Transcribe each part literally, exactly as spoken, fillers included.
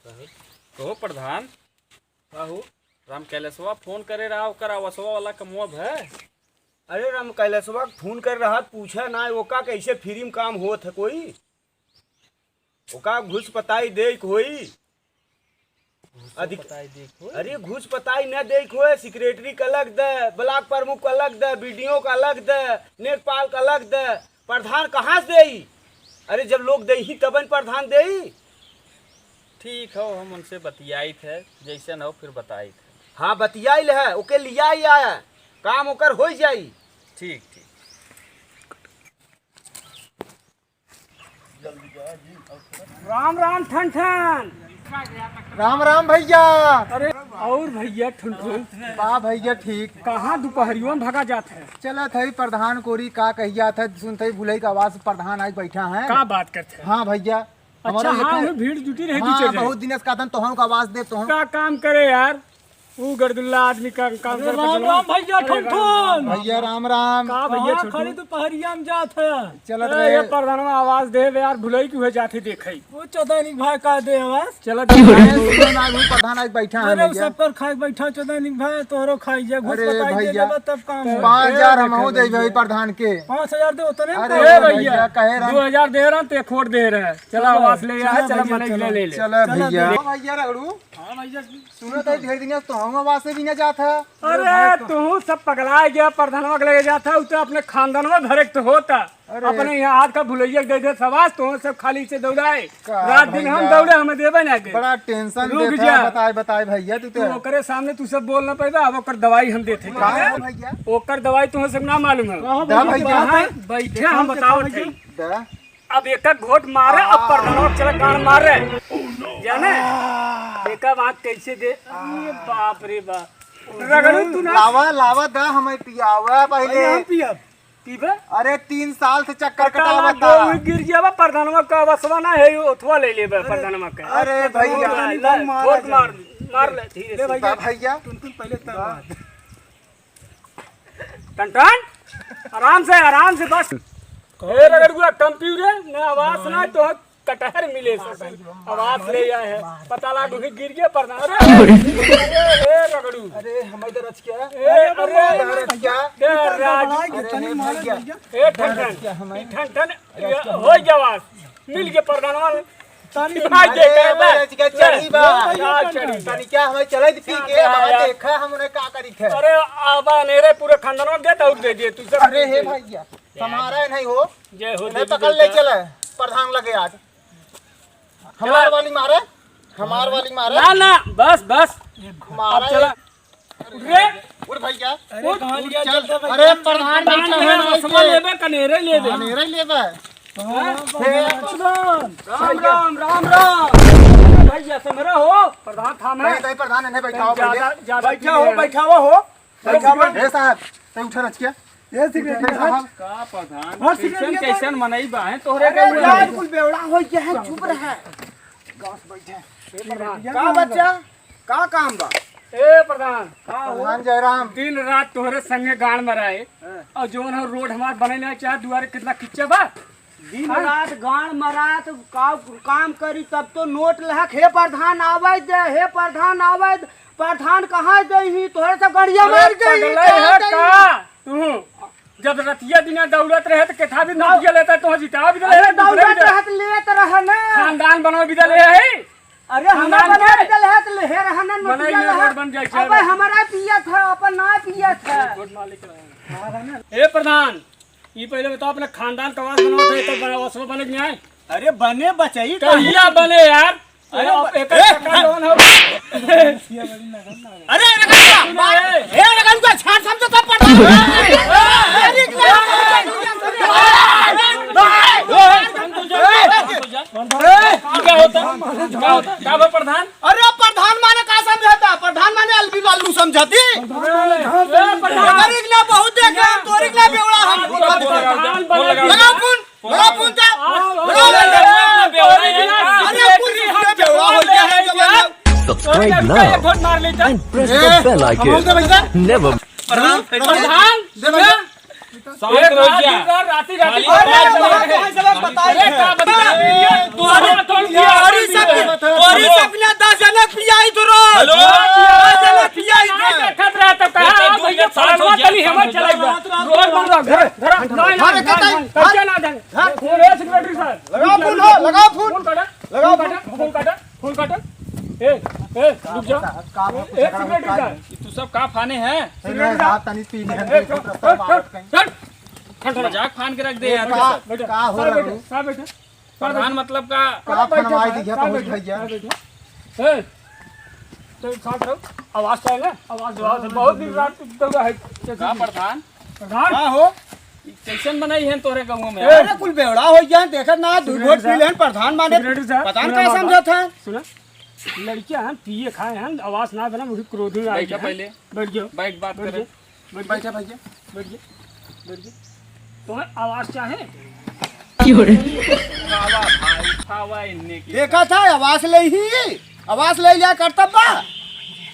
कहो प्रधान, का हो? राम कैलाशवा फोन करे रहा, ओकर आवासवा वाला कमवा भय? अरे राम कैलाशवा फोन करे रहा, पूछा ना, ओका कैसे फ्री में काम होत है कोई? ओका घूस पताई देइक होई? अधिक पताई देइक होई? अरे घूस पताई न देइक होए, सेक्रेटरी का अलग दे, ब्लॉक प्रमुख का अलग दे, बीडीओ का अलग दे, नेकपाल का अलग दे, प्रधान कहाँ से देई? अरे जब लोग देही तबन प्रधान देई। ठीक हो, हम उनसे बतियाइत है, जैसन हो फिर बताइत है। हाँ बतियाइल है, ओके लियाई आया, काम ओकर हो जाई। ठीक ठीक। राम राम ठन ठन। राम राम भैया। अरे और भैया ठुनठुन। बा भैया ठीक। कहाँ दुपहरियों में भगा जात है? चलत है प्रधान कोरी का कही जात है, सुनत है भुलई का आवाज प्रधान आइक बैठा है। का बात करत है? हाँ भैया। अच्छा, हमारा हाँ, लेकिन वही भीड़ जुटी रही हाँ, दू चार जने। बहुत दिन से कहतन तोहन का आवाज दे तोहन। का काम करे यार, ऊ गरदुल्ला आदमी का काम अरे करे राम पटलवा। राम भैया अरे राम ठुनठुन। राम। भैया राम राम। का भैया कहाँ छोटू? खड़ी दुपहरिया में जात है? चलत अरे रहे। ये प्रधानवा आवाज दे बे यार, भुलई की हुए जात है देखे। वो चौदह निक भाई का दे आवाज। चलत रहे। सुनो ना, अभी प्रधान आइक बैठा है अरे भैया। सब कर खाए बैठा चौदह निक भाई, तोहरो खाई जा, घूस अरे बताई दे भैया, देबा तब काम हो। पाँच हजार हम दे भाई प्रधान के। पाँच हजार दे उतने अरे ए भैया, भैया, कहे रहा। दो हजार दे रहा, ते खोट दे रहा। चला चलो, आवास ले चलो आ, चला भैया, मनई चलो। ले, ले, ले। चलो चलो भैया। भैया। ओ भैया रगड़ू। हाँ भैया जी। सुनो तो ढेर दिन से तो हम आवास से भी ना जात है। अरे तू सब पगला गया, प्रधानवा के लगे जात है, उ तो अपने खानदान में भरे तो होता। अरे। अपने यहाँ हाथ का भुलैया दे दे सवास, तो सब खाली से दौड़ाए। का रात दिन हम भैया? दौड़े, हमें देबे ना दे। बड़ा टेंशन रुक देता जा। है, बताए, बताए भैया, तू तू तो ओकरे सामने तू सब बोल ना पाएबा, अब ओकर दवाई हम देते हैं। का है भैया? ओकर दवाई तुम्हें सब ना मालूम है। कहाँ दा भैया? भैया? कहाँ बैठे हम बताओ थे। दा। अब एक एक घोट मारे, अब आ। प्रधानवा चला गान मारे। जाने? आ। एक बात कैसे दे? अरे बाप रे बाप। रगड़ू तू ना। लावा, लावा दा, हमें पियावा पहले। अरे हम पियब। पीबे? अरे तीन साल से चक्कर पता कटावा ना था। कोई गिर गया बा, प्रधानवा का बसवा ना है, यो ओथवा ले लेबे अरे, प्रधानवा का। अरे अरे भैया। प्रधानवा ले, मार, मार, मार ले धीरे ले से। भैया। भैया। टुनटुन पहले तब बात। टनटन, आराम से, आराम से बस। ए रगड़ुआ, कम पीऊ रे, ना आवास ना तो कटहर मिले ससुर, आवास ले आए हैं। पता लाग उही गिर गया प्रधान। अरे, अरे, ए रगड़ू। अरे, हम इधर अच क्या? ए, अरे, अरे, अरे, क्या? दे राज। अरे, हे भैया। ए ठनठन, अरे, क्या हम ई ठनठन, अरे, ये क्या हो गया आवास। मिल गया प्रधानवा। तनी भाई अरे, देखा है, मेरे चिका चढ़ी बा। का चढ़ी? तनी क्या हमें चले दी पी के, हाँ, हमें यार। देखा, हम उन्हें का करी थे। अरे, आबा ने रे, पूरे खानदान में दे, दौड़ दे दिए, तू सब अरे, हे भैया, हमारा नहीं हो। जय हो इन्हें देवी पकड़ ले देवता। चले, प्रधान लगे आज। हमार चला। वाली मारे, हमार वाली मारे। ना, ना, बस, बस। मारा अब चला। एक। उठ रे। उठ भैया। अरे, उठ, कहाँ उठ, लिया चल। चलता भैया? अरे, प्रधान प्रधान बैठा के है ना, आसमा इसके। लेबे, कनेरे लेबे। कनेरे लेबे। हाँ, हे। प्रधान। राम, राम, राम, राम। भैया, समरा हो। प्रधान थाम है। नहीं, नहीं, प्रधान, इन्हें बैठाओ ज्यादा, पहले। ज्यादा बैठा हो, पीले हैं। बैठावा हो। बैठावा। हे साहब, तै उठा रच के। ये सिगरेट उठा साहब। का प्रधान? और सिगरेट कैसन, ये कैसन मनई बा हैं तोहरे अरे, के उठा। राज कुल बेवड़ा हो गया है, चुप रहे। गाँव से बैठे। ए प्रधान। का बच्चा? का काम बा? ए प्रधान। का हो? प्रधान जयराम। दिन रात तोहरे संगे गाड़ मराए। हाँ। और जौन हो रोड हमार बने ना चाहे, दुआरे कितना किच्चा बा। दिन हाँ। रात गाड़ मरात का काम करी, तब तो नोट लहक, "हे प्रधान आवे दे, हे प्रधान आवे दे।" प्रधान कहाँ दे ही? तोहरे सब गड़िया अरे मार गई, पगले कहाँ है दे? का? तू जब रतिया दिना दौड़त रहे तो केथा भी नोटिया लेता, तो जितावा भी अरे दे, दूसरे दौड़त भी दे। रहत लेत रहे ना। खानदान बनवा भी दे ले है। अरे खानदान हमारा के? बना भी दे है तो ले रहे ना, मनई नोटिया में ले रोड बन जाए, अबे चल। हमारा पियत है, अपन ना पियत है। रोड मालिक रहे। ए प्रधान, ई पहले बताओ, अपने खानदान का आवास बनावत है, तब बना, आवास बने कि नहीं? अरे बने बचई तो कहिया बने यार? अरे अरे आप ब-, एक ए! टका लोन हो। अरे रगड़ुआ, सुनो, ए! ए रगड़ुआ, छाड़ समझो तब पड़ता। अरे क्या होता? क्या होता? क्या बा प्रधान? अरे प्रधान माने का समझाता? प्रधान माने अलबी बालू समझाती? अरे, ए, प्रधान। तोरिक ना बहुत देखे हम, तोरिक ना बेवड़ा हम। प्रधान बने। लगाओ फोन, लगाओ फोन जा। लगाओ। अरे, पुलिस में बेवड़ा हो गया है, जवान। Subscribe now and press the bell icon. Never. प्रधान, प्रधान, दे भैया। ए, रात दिन रात राती राती खाली बात बात करते हैं। अरे, का बता? अरे, तोरी, तोरी, तोरी सब, तोरी सब ना हाँ। फोन है, सेक्रेटरी साहब। लगाओ फोन, हो, लगाओ फोन। फोन काटा, लगाओ फोन काटा, फोन काटा, फोन काटा। ए, ए, रुक जा। साहब, काम है, ए, कुछ सेक्रेटरी साहब। ये तू सब का फाने हैं? सेक्रेटरी साहब, तनी पी लिहन ए, के, चल, चल, चल, चल। मजाक फान के रख दे यार। का, बैठा, का हो साहब, रहा बैठा, है? साहब, बैठा। प्रधान मतलब का? का अरे, बैठा फनवाई साहब, दिया साहब, पहुंच बैठा, भैया। साहब, बैठा। ए, तो साथ रहो, आवास चाहे ना, आवास दो, आवास दो। बहुत दिन रात दौड़ा है। का प्रधान? प्रधान? का हो? ई कैसन बनाई है तोहरे गाँव में? ए, अरे कुल बेवड़ा हो गया, देखत ना, दू सेक्रेटरी घोट पी साहब, लेन, प्रधान माने, सेक्रेटरी साहब, पता न सुना का बाबू, समझत है। सुना, लड़कियां हम पिए खाए हैं, आवास ना देना, मुझे क्रोध में आ बैठा गया है। पहले। बैठ जाओ। बैठ, बात बैठ करें। जाओ। बैठ बैठा भैया। बैठ जा, बैठ जा। तुम्हें आवास चाहे? खावा भाई, खावा इन्ने की। देखा था, आवास ले ही, आवास ले जा करतब बा।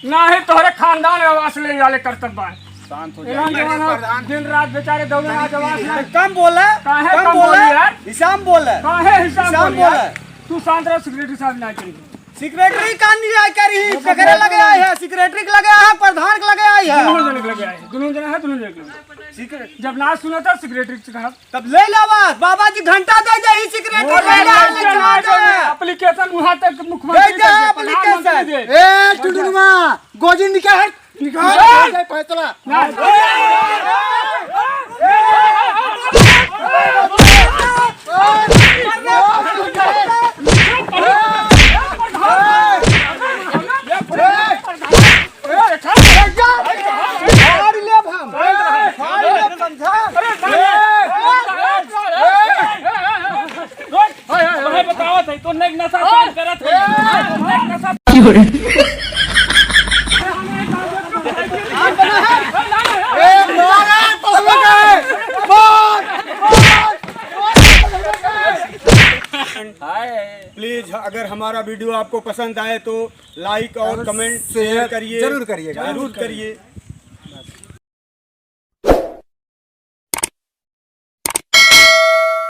ना है तोहरे खानदान आवास ले जाले करतब बा। शांत हो एहन जाइए। जमाना, दिन रात बेचारे दौड़े आज आवास ना। कम बोला, काहे कम कम बोला, बोली यार? हिसाब बोला। काहे हिसाब हिसाब बोली यार? बोला। तू शांत रह, सेक्रेटरी साहब ना करी। सेक्रेटरी का नहीं आय करी, केकरे लगे आय है, सेक्रेटरी के लगे आय है, प्रधान के लगे आय है। दुनों जने के लगे आय है, दुनों जने है, दुनों जने के लगे। सेक्रेटरी जब ना सुना था, सेक्रेटरी से कहा। तब ले लावा, बाबा जी घंटा दे दे, ही सेक्रेटरी ले लावा, ले लावा। एप्लीकेशन वहाँ तक मुख्यमंत्री दे दे, दे, प्रधानमंत्री एप्लीकेशन। दे। ए, टुडुमा, गोजी निकाल। निकाल! निकाल! फैसला। फाड़ लेब हम। फाड़ लेब, समझा? भाई, बतावत है, तो नहीं नशा काम करत है। नहीं नशा। ए, मारा तो लगा। मार, मार, मार। प्लीज, अगर हमारा वीडियो आपको पसंद आए तो लाइक और और कमेंट शेयर शेयर करिए। जरूर करिएगा। जरूर करिए।